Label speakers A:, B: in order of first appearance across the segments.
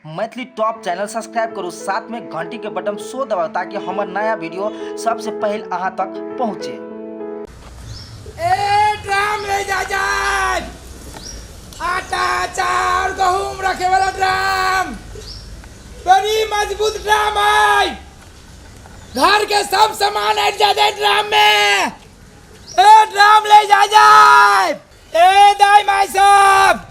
A: Maithili top channel subscribe करू, साथ में घंटी के बटन सो दबाउ ताकि हमर नया वीडियो सबसे पहले अहाँ तक पहुँचे।
B: ए ड्राम ले जा जाए, आटा चाउर गहूम रखे वाला ड्राम, बड़ी मजबूत ड्राम है, घर के सब सामान हट जाते ड्राम में। ए ड्राम ले जा जाए। ए दाई माई साहब,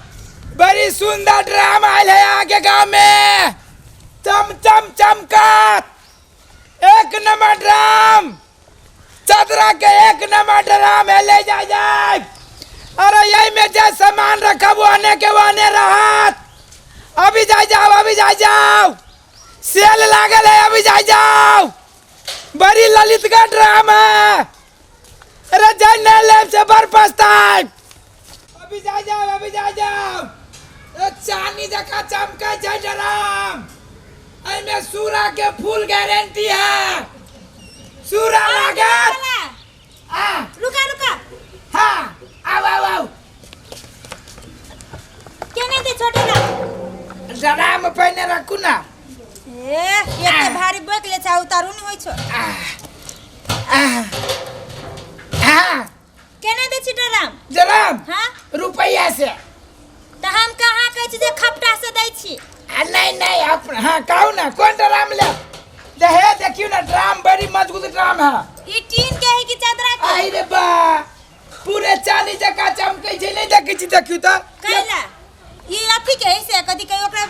B: बड़ी सुंदर ड्राम आयल है यहाँ के गांव में, चम चम चमकत, एक नंबर ड्राम, चदरा के एक नंबर ड्राम है, ले जा जाए। अरे यही में जे सामान रखा वो आने के वो आने रहत। अभी जा जाओ, अभी जा जाओ, सेल लागल है, अभी जा जाओ। बड़ी ललित का ड्राम है। अरे जाए नहीं लेब से बड़ पछताए। अभी जा जाओ, अभी जा जाओ। ए चांदी जका चमकै छै ड्राम, एहिमे सूरा के फुल गारंटी है, सूरा लागत। आ
C: रुका रुका।
B: हाँ, आओ आओ आओ।
C: केने दे छोटे ना
B: ड्राम पहिने रखू ना।
C: ए एते भारी बोक ले छा, उतारू नहीं होई छो।
B: आ हाँ।
C: केने दे छी ड्राम?
B: ड्राम?
C: हाँ।
B: रुपया से।
C: त हम कहाँ कहै छी जे खपटा से दै छी?
B: आ नहीं नहीं, आप हाँ कहू ना कौन ड्राम ले दे। देखियो ना ड्राम बड़ी मजबूत ड्राम है।
C: ई टीन के है कि चदरा के?
B: आई रे बा, पूरे चांदी जका चमकै छै, नहीं देखै छी? देखियो त।
C: कैला ई अथी के है से कथी कहि ओकरा,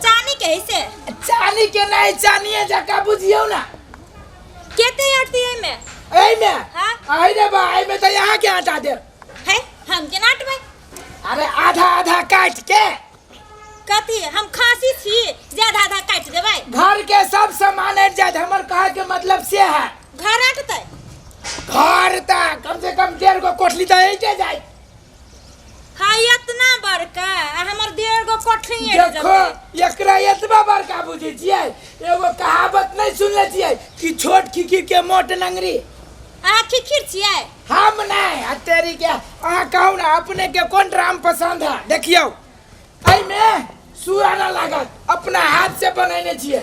C: चानी के है से?
B: चांदी के नहीं, चांदीए जका बुझियौ ना।
C: केते अटती एमे?
B: एमे?
C: हाँ।
B: आई रे बा, एमे त यहाँ के हटा दे।
C: है हम केना हटबै?
B: अरे आधा आधा काट के।
C: कथी हम खांसी छी जे आधा आधा काट देबै?
B: घर के सब सामान हट जाए, हमर कहे के मतलब से है।
C: घर हटतै?
B: घर त कम से कम 1.5 गो कोठली त हटे जाए।
C: हाँ इतना बड़का, आ हमर 1.5 गो कोठली हट
B: देखो
C: जतै।
B: एकरा एतबा बड़का बुझै छियै? एगो कहावत नहीं सुनले छियै कि छोट खिखिर के मोट नंगरी?
C: अहाँ खिखिर छियै?
B: हम नहीं, आ तेरी के। अहाँ कहू ना अपने के कौन ड्राम पसंद है? देखियौ एहिमे सूरा ना लागत, अपना हाथ से बनैने छियै।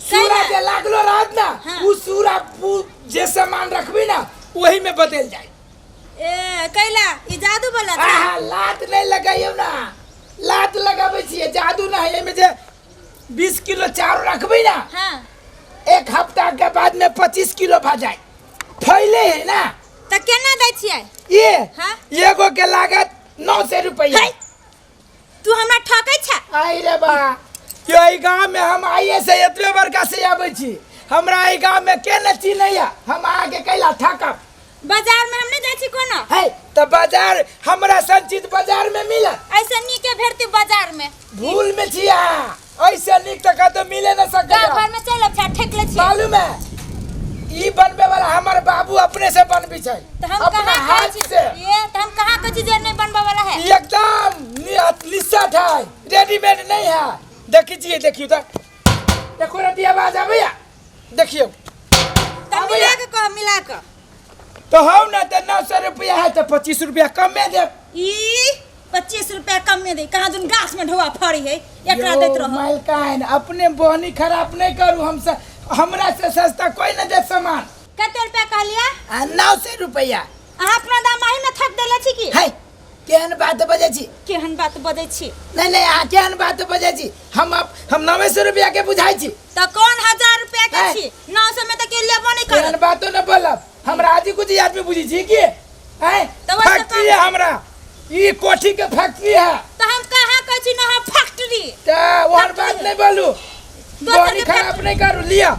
B: सूरा जे लागलो रहत ना,
C: हाँ।
B: उ सूरा जे सामान रखबी ना वही में बदल जाए।
C: ए कैला ई जादू वाला छै?
B: आहा, लात नहीं लगाइयो ना, लात लगाबै छियै जादू ना है। एहिमे जे 20 किलो चाउर रखबी ना,
C: हाँ।
B: एक हफ्ता के बाद में 25 किलो भ जाए, फैले है ना।
C: त केना दै छियै?
B: ये
C: हाँ?
B: एगो के लागत 900 रुपया।
C: है, तू हमरा ठकै छा?
B: आई रे बा, यो गांव में हम आइए से एतबे बड़का से आबै छी, हमरा एहि गांव में के न चिन्हैया, हम अहाँके कैला ठकब?
C: बाजार में हम नहीं जाइ छी कोनो।
B: है त बाजार हमरा संचित बाजार में मिलत।
C: ऐसे नीके भेटते बाजार में।
B: भूल में छी अहाँ, ऐसे नीक त कतौ मिले न सकैया।
C: गाँव घर में चल अब ठेक ले छी।
B: मालूम है ई बनबे वाला हमर बाबू अपने से बनबी छै।
C: त हम
B: अपना
C: कहाँ कहै
B: हाथ
C: छी
B: से।
C: ये त हम कहाँ कहै छी जे नहीं बनबे वाला है?
B: ई एकदम निसठ है, रेडीमेड नहीं है। देखी छियै, देखियौ त एको रति आवाज आबैया? देखियौ।
C: त मिला के कह, मिला के
B: तो हौ ना, त 900 रुपया है त 25 रुपया कमे देब।
C: ई 25 रुपया कम में दे, कहाँ दुन गाछ में ढोआ फड़ी है एकरा
B: यौ,
C: दैत रहो।
B: मालकाइन अपने बोहनी खराब नहीं करू, हमसे हमरा से सस्ता कोई न दे सामान।
C: कते रुपया कहलिया?
B: आ 900 रुपया।
C: अहाँ अपना दाम आही में थक देले छी की?
B: है केहन बात बजै छी?
C: केहन बात बजै छी?
B: नहीं नहीं, अहाँ केहन बात बजै छी? हम 900 रुपया के बुझाइ छी।
C: त कौन 1000 रुपया के
B: है।
C: छी? 900 में त के लेबो नहीं
B: केहन
C: करत।
B: बातो न बोलब, हमरा आजी कुछ आदमी बुझी छी की? हैं?
C: त वैसे
B: फैक्ट्री है हमरा, ई कोठी के फैक्ट्री है।
C: त हम कहाँ कहै छी न हम फैक्ट्री?
B: त ओहन बात नहीं बोलू,
C: दोसर
B: बोनी
C: के
B: खराब
C: फैक्ट्री।
B: नहीं करू। लिया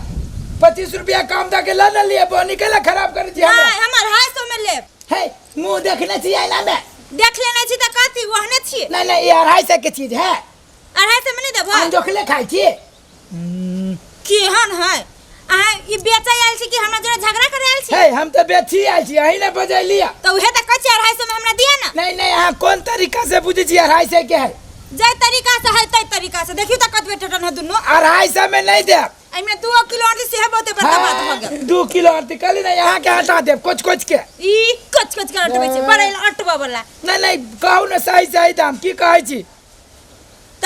B: 25 रुपया कम दे के ल न लिया, बोनी केला खराब करै छी हमरा?
C: नहीं, हम 250 में लेब।
B: है मुंह देखने छी आईना में?
C: देख लेने छी त कथी ओहने छी?
B: नहीं नहीं, ये 250 के चीज है।
C: 250 में नहीं देबो?
B: हम जोखले खाइ छी।
C: केहन है अहाँ ई बेचै आयल छी कि हमरा जोरे झगड़ा करे आयल छी?
B: है हम त बेची आयल छी, अहीं ने बजैलिया।
C: त उहे त कहै छी 250 में हमरा दिया ना।
B: नहीं नहीं, अहाँ कोन तरीका से बुझै छी 250 के है?
C: जै तरीका से है तै तरीका से। देखियौ त कतबे टटन है दुनू।
B: 250 में नहीं देब।
C: एहिमे 2 किलो आंटी सेहे बहुते बड़का बात भऽ गेल।
B: 2 किलो आंटी कहली ना, यहाँ के हटा देब कुछ कुछ के।
C: ई कच कच के अटबै छै, बड़े अटबऽ वाला।
B: नहीं नहीं, कहू ना सही सही दाम की कहै छी?
C: त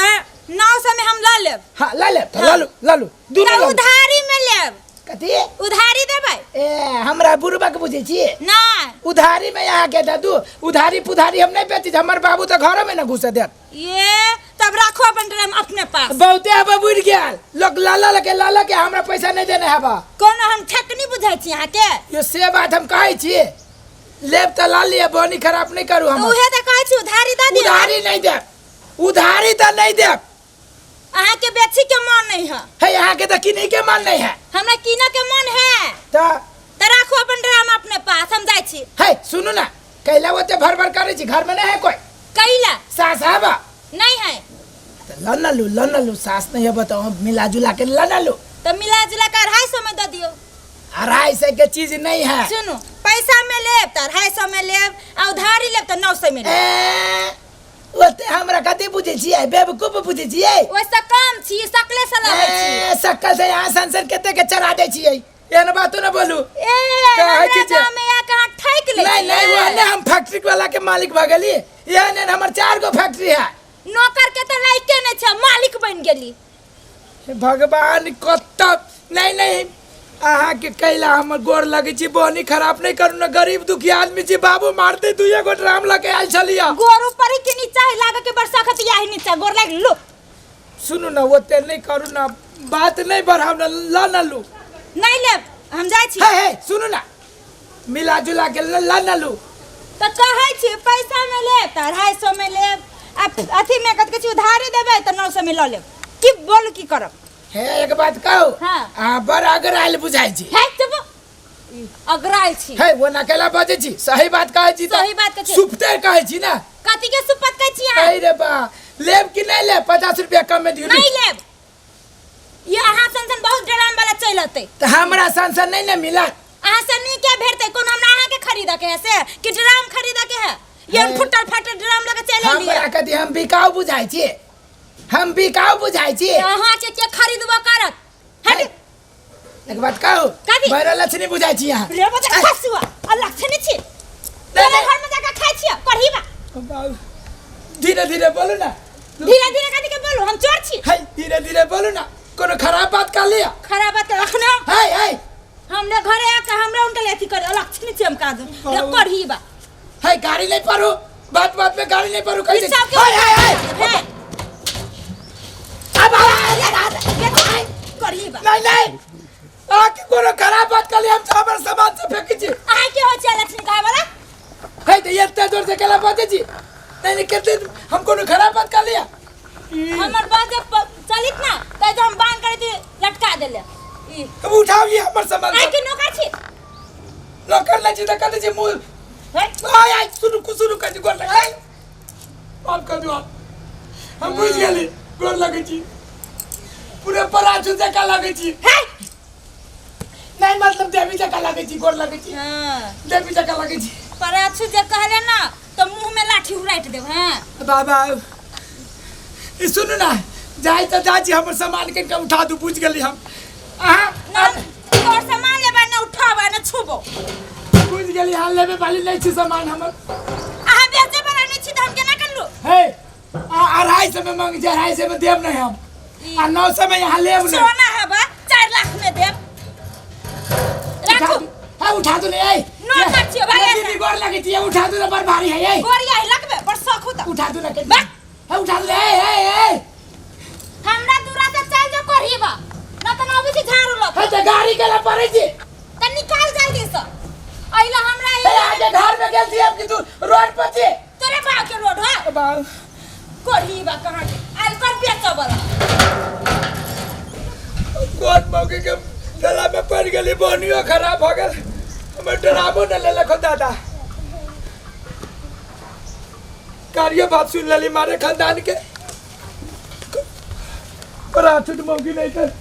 C: 900 में लऽ लेब।
B: हाँ, लऽ लेब तऽ लऽ लू, लऽ लू दुनू।
C: तऽ
B: लऽ लू।
C: उधारी में लेब।
B: कथी?
C: उधारी देबै।
B: ए, हमरा बुढ़बक बुझै छियै?
C: नहि।
B: उधारी में अहाँके दऽ दू? उधारी पुधारी हम नहि बेचै छी, हमर बाबू तऽ घरोमे ने घुसऽ देत।
C: ये तब राखो अपन ड्राम अपने पास।
B: बहुते हबा बुढ़ गेल लोग, लाला के लाला के हमरा पैसा नहीं देने हबा।
C: कोनो हम ठकनी बुझै छी अहाँके?
B: यो से बात हम कहै छी, लेब तऽ ला लिअ, बोनी खराब नहीं करू।
C: तऽ
B: हम
C: उहे तऽ कहै छी, उधारी दऽ दियौ।
B: उधारी नहीं देब, उधारी तऽ नहीं देब।
C: अहाँके बेची के मन नहीं है।
B: है, अहाँके तऽ किनै के मन नहीं है।
C: हमरा किनऽ के मन है।
B: तऽ
C: तऽ राखू अपन ड्राम अपने पास, हम जाइ छी।
B: है, सुनू ना, कैला ओते भर भर करै छी? घर में नहीं है कोई?
C: कैला?
B: सास हबा?
C: नहीं है।
B: तऽ ल न लू, ल न लू। सास नहीं है बताओ, मिला जुला के ल न लू।
C: तऽ मिला जुला के 250 में दऽ दियौ।
B: 250 के चीज नहीं है।
C: सुनू, पैसा में लेब तऽ 250 में लेब आ उधारी लेब तऽ 900 में लेब।
B: ए, ओते हमरा कथी बुझै छियै? बेवकूफ बुझै छियै?
C: ओहिसँ कम छी, सकले से लगै छी।
B: ए, सक्कल से यहाँ संसन कते के चढ़ा दै छियै, एहन बातो न बोलू।
C: ए,
B: कहै
C: हमरा
B: छी जे-
C: गाँव में आके अहाँ ठकि लै
B: नहीं नहीं,
C: छियै।
B: वो नहीं, हम फैक्ट्री वाला के मालिक भऽ गेली। एहन एहन हमर चार गो फैक्ट्री है।
C: नौकर के तऽ लायके नहि छै, मालिक बनि गेली।
B: हे भगवान, कत नहीं नहीं, अहाँके कैला हमर गोर लगै छी, बोनी खराब नहीं करू ने, गरीब दुखी आदमी छी, बाबू मारते दुइये गो ड्राम लऽ के आयल छलियै।
C: गोर ऊपर ही के नीचा ही लागे के बरसा खत या ही नीचा गोर लाग लो।
B: सुनू ने, ओते नहीं करू ने, बात नहीं बढ़ाउ ने, ल न लू।
C: नहीं लेब, हम जाइ छी।
B: हे हे, सुनू ने, मिला जुला के ल न लू।
C: तऽ कहै छी पैसा में लेब तऽ 250 में लेब आ अथी में कथी कहै छी, उधारी देबै तऽ 900 में लऽ लेब। की बोलू, की करब?
B: हे, एक बात कहू?
C: हाँ।
B: अहाँ बड़ अगर आयल बुझाइ छी।
C: हे चुप, अगरायल छी।
B: हे, वो नकेला बजै छी, सही बात कहै छी तऽ।
C: सही बात कहै छी।
B: सुपते कहै छी ने।
C: कथी के सुपत कहै छी अहाँ?
B: अरे रे बा, लेब कि नहीं लेब? 50 रुपया कम में दियौ।
C: नहीं लेब। ये अहाँ सन सन बहुत ड्राम वाला चलि अतै।
B: तऽ हमरा सन सन नहीं ने मिलत।
C: अहाँ से नीके भेटतै। कोन हमरा अहाँ के खरीदऽ के है से कि ड्राम खरीदऽ के है? ये
B: हे।
C: फुटल फाटल ड्राम लगे चलि एलियै।
B: हमरा कथी, हम बिकाउ बुझाइ छी? हम बिकाउ बुझाइ छी?
C: अहाँ के के खरीदबो करत? हट।
B: हे, एक बात कहू?
C: कथी?
B: बड़ा लक्ष्मी बुझाइ छी अहाँ।
C: रे बच्चा खसुआ आ लक्ष्मी छी।
B: नहीं,
C: तोरा
B: नहीं।
C: घर में जाके खाइ छियै कढ़ी बा।
B: बाबू, धीरे धीरे बोलू ना।
C: धीरे धीरे कथी के बोलू? हम चोर छी?
B: है, धीरे धीरे बोलू ना, कोनो खराब बात कर लिया।
C: खराब बात के रखना।
B: है है।
C: हमने घरे आके हमरा उनके लिए अथी करे लक्ष्मी छी हम काज रे कढ़ी बा।
B: है, गाड़ी नहीं पढ़ू, बात बात में गाड़ी नहीं पढ़ू कहि
C: ई सब के
B: है है है।
C: हे,
B: अब आ,
C: कढ़ी बा।
B: नहीं नहीं, आके कोनो खराब बात कर लिया, हम तो हमर सामान से फेंकी छी।
C: अहाँ के होइ छै लक्ष्मी कहे वाला?
B: है, तो एते जोर से केला बाजै छी? नहीं नहीं, केते हम कोनो खराब बात कर लिया?
C: हमर बात जब चलित ना तै जे हम बांध करे थी लटका देले ई।
B: अब उठाओ ये हमर सामान।
C: आइ के नौकर छी?
B: नौकर नहीं छी तऽ कथी छी मुँह?
C: हे।
B: आय आय, सुनू सुनू, कथी गोर लग, माफ कर दियो, हम बुझ गेली, गोर लगै छी, पूरे पराठू जकाँ लगै छी।
C: हे।
B: नहीं, मतलब देवी जकाँ लगै छी, गोर लगै छी।
C: हाँ।
B: देवी जकाँ लगै छी।
C: पराछु जे कहले ना तो मुंह में लाठी उड़ाइट देब। हाँ।
B: बाबा, ई सुनू ना, जाइ तऽ जाइ छी, हमर सामान के उठा दू, बुझ गेली हम अहाँ।
C: ना तोर सामान लेबा ना उठाबा ना छुबो।
B: बुझ गेली, अहाँ लेबे वाली नहीं छी सामान हमर।
C: अहाँ बेचे वाला नहीं छी तऽ हम केना करलू?
B: हे, 250 में मांग छै, 250 में देब नहीं हम, आ 900 में यहाँ लेब नहीं।
C: सोना है बा 4 लाख में देब,
B: उठा
C: राखू।
B: दू। हाँ, उठा दू ने। ए
C: नौकर छियो भाई,
B: ये
C: ऐसा।
B: दीदी, गोर लगै छी, उठा दू ने, बड़ भारी है ए।
C: गोरिया ही लगबे बड़ शौक होता।
B: उठा दू ने के।
C: बा।
B: हाँ, उठा दू ने। ए ए ए।
C: हमरा दूरा से चल जो करहीबा ना त ना अबै छी झाड़ू लग।
B: हे, तऽ गाड़ी के ला पड़ै छी।
C: त निकाल जल्दी से अइला हमरा।
B: हे, आगे घर में गेल छी हम कि तू रोड पर छी?
C: तोरे बाप के रोड हो।
B: बा।
C: करहीबा कहाँ के आइल कर बेचऽ वाला।
B: कोन मौके के गला में पड़ गेली, बोनियो खराब हो गेल, हमर डराबो न लेलक हो दादा। कार्य बात सुन लेली, मारे खानदान के पराठूट मौगी नहीं कर।